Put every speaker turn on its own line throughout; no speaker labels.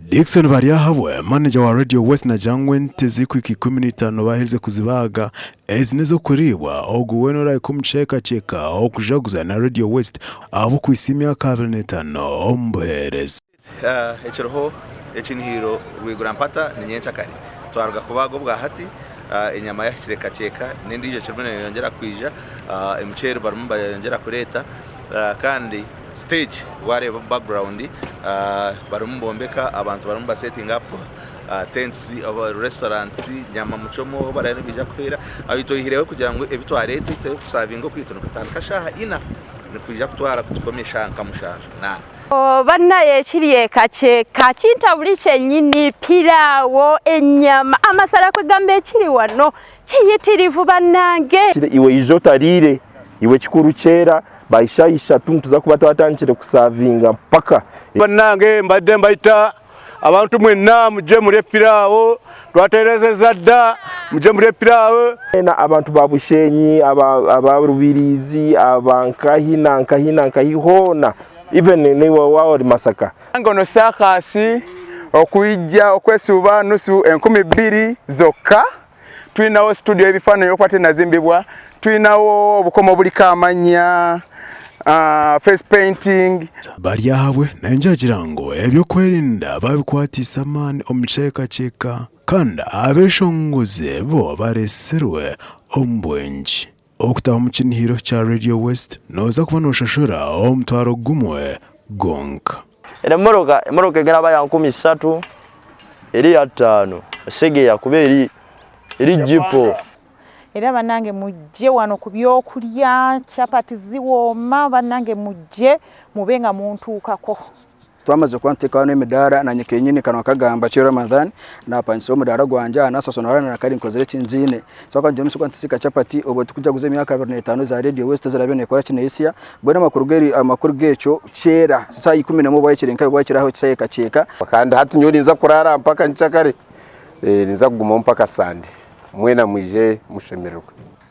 Dickson Baryahabwe, maneja wa Radio West nagira ngu ente zirikuhika 15 baaherize kuzibaaga. Ezi n'ez'okuriibwa ogu weena orahika omu kicweka okujaguza na Radio West ahabw'okuhitsya emyaka 25 omu buheereza.
Ekiriho ekinihiro rwigura mpata ni nyenkyakare. Twaruga kubaaga obwa hati, enyama yahikire kakyeka n'endiijo ekirimu neyeyongyera kwija, emiceeri barimu nibayongyera kureeta kandi siteegi wareeba omu background barimu nibombeka abantu barimu nibasetinga apu tents oba restaurants nyama mucomo ahu baraabe nibaija kuheera. Itwe oihireho kugira ngu ebi twareeta itwe kusavinga okwaitu nikutandika shaaha ina nikwija kutwara kutukomya eshaaha nka mushanju munaana.
Banaye ekiri ekakyeka kintaburi kyenyini piraawo, enyama, amasara kwegamba ekiri wano kiyitirivu banange.
Iwe ija otariire, iwe ekikuru kyera by shaaha ishatu nituza kuba twatandikire kusavinga mpaka.
Banange mbadde mbaita abantu mwena muje murye piraawo twaterezeza dda muje murye piraawo.
Mwena abantu ba Bushenyi, aba Rubirizi, aba nkahi na nkahi na nkahi hoona even naiwe waaba ori Masaka.
Nange ono saakasi okwija okwesuuba nusu 2000 zokka. Twinawo studio y'ebifaananyi olwokuba tenazimbibwa, twinawo obukomo oburiko amanya, face painting.
Baryahabwe naingi agira ngu eby'okwerinda babikwatiise amaani omu kicweka kandi abeshongozi bo baretsirwe omu bwingi. Okutaha omu kinihiro kya Radio West noza kuba noshashura omutwaro gumwe gwonka.
Eno emmotoka, emmotoka egenda ba ya 3000 eri ya ttaano esegeya kuba eri eri jipo.
Era banange mujje wano ku byokulya, chapati ziwooma banange mujje mube nga muntuukako.
Twamazire kuba nituteekaho n'emidaara naanye kenyini kanwa kagamba ki Ramadhan naapangisa omudaara gwangye aha Nasaso naarara na kare nkozire eki ngiine. So ahabw'okugira ngu nitusiika chapati obwo turikujaguza emyaka 25 eza Radio West eziraabe neekora kineisya mbwenu amakuru geri amakuru g'ekyo kyera shaaha 11 obu wahikire nkahi wahikire aho ekisaayi ekakyeka.
Kandi hati nyowe ninza kuraara mpaka nyenkyakare, ninza kugumaho mpaka Sande. Mwena mwije mushemererwe.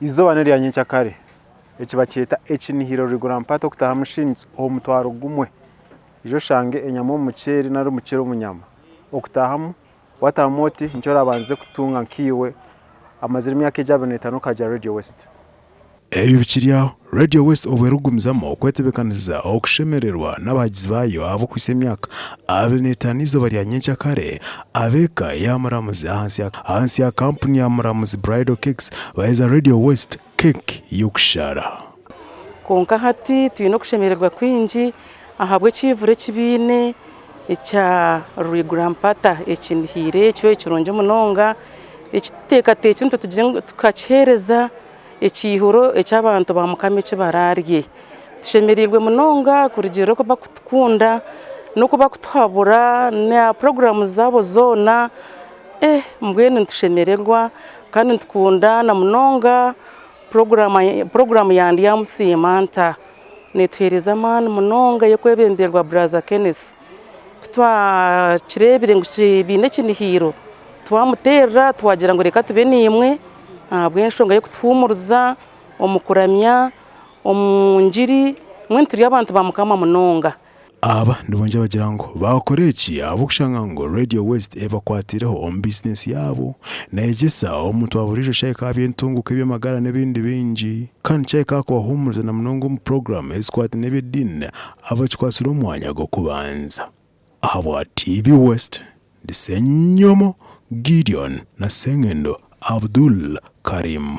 Eizooba n'erya nyenkyakare. Eki bakyeta ekinihiro rigurampata okutahamu shillings omutwaro gumwe. Ija oshange enyama omu muceeri nari omuceeri omu nyama. Okutahamu, watahamu oti nikyo orabanze kutunga nkaiwe amazire emyaka egi 25 okagira Radio West.
Ebyo bikiri aho, Radio West obu erikugumizamu okwetebeekanisiza okushemererwa n'abahagizi baayo ahabw'okuhitsya emyaka 25 eizooba rya nyenkyakare, ab'eka ya Muramuzi ahansi ya kampuni ya Muramuzi Bridal Cakes baheza Radio West Cake y'okushara.
Kwonka hati twine okushemererwa kwingi ahabw'ekiivuro eki baine ekya Rwigurampata ekinihiire ekyo ekirungi munonga ekituteekateekire nitwe tugire ngu tukakiheereza ekiihuro eky'abantu ba Mukama eki baraarye. Tushemereirwe munonga kurugiirira oku barikutukunda n'oku barikutuhabura na puroguraamu zaabo zoona. Mbwenu nitushemererwa kandi nitukunda na munonga puroguraamu ya Ndyamusiima Nta. Netuheereza amaani munonga ey'okwebemberwa Brother Kenneth. Ku twakireebire ngu baine ekinihiiro, twamuteerera twagira ngu reka tube naimwe ahabw'enshonga y'okutuhuumuriza omu kuramya, omu ngiri, mbwenu turi abantu ba Mukama munonga.
Aba nibongyera bagira ngu baakora eki ahabw'okushanga ngu Radio West ebakwatireho omu bizinesi yaabo, neyegyesa omuntu wa buriijo kyahika aha by'entunguka, eby'amagara n'ebindi bingi. Kandi kyahika aha kubahuumuriza na munonga omu puroguraamu ezikwataine n'eby'ediini abakikwatsire omwanya gw'okubanza. Ahabwa TV West, ndi Ssenyomo Gideon na Ssengendo Abdul Karim.